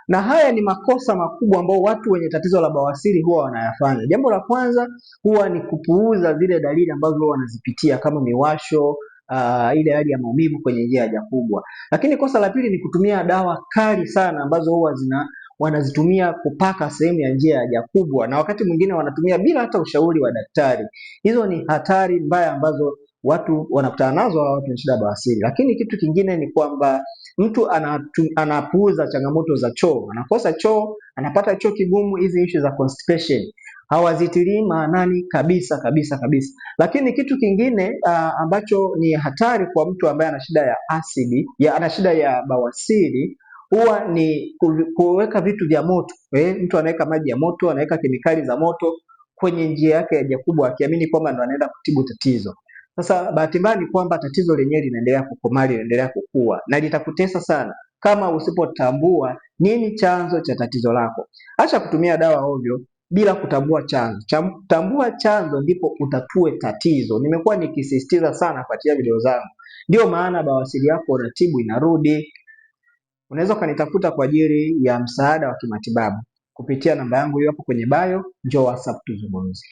Na haya ni makosa makubwa ambao watu wenye tatizo la bawasiri huwa wanayafanya. Jambo la kwanza huwa ni kupuuza zile dalili ambazo huwa wanazipitia kama miwasho, ile hali ya maumivu kwenye njia ya haja kubwa. Lakini kosa la pili ni kutumia dawa kali sana ambazo huwa wanazitumia kupaka sehemu ya njia ya haja kubwa, na wakati mwingine wanatumia bila hata ushauri wa daktari. Hizo ni hatari mbaya ambazo watu wanakutana nazo, watu wenye shida ya bawasiri. Lakini kitu kingine ni kwamba mtu anapuuza changamoto za choo, anakosa choo, anapata choo kigumu. Hizi issue za constipation hawazitilii maanani kabisa kabisa kabisa. Lakini kitu kingine ambacho ni hatari kwa mtu ambaye ana shida ya asidi, ana shida ya bawasiri huwa ni kuweka vitu vya moto. Mtu anaweka maji ya moto, anaweka kemikali za moto kwenye njia yake ya haja kubwa akiamini kwamba ndo anaenda kutibu tatizo. Sasa bahati mbaya ni kwamba tatizo lenyewe linaendelea kukomaa, linaendelea kukua na litakutesa sana kama usipotambua nini chanzo cha tatizo lako. Acha kutumia dawa ovyo bila kutambua chanzo. Tambua chanzo ndipo utatue tatizo. Nimekuwa nikisisitiza sana kufuatia video zangu. Ndio maana bawasiri yako unatibu inarudi. Unaweza ukanitafuta kwa ajili ya msaada wa kimatibabu kupitia namba yangu hiyo hapo kwenye bio. Njoo WhatsApp tuzungumze.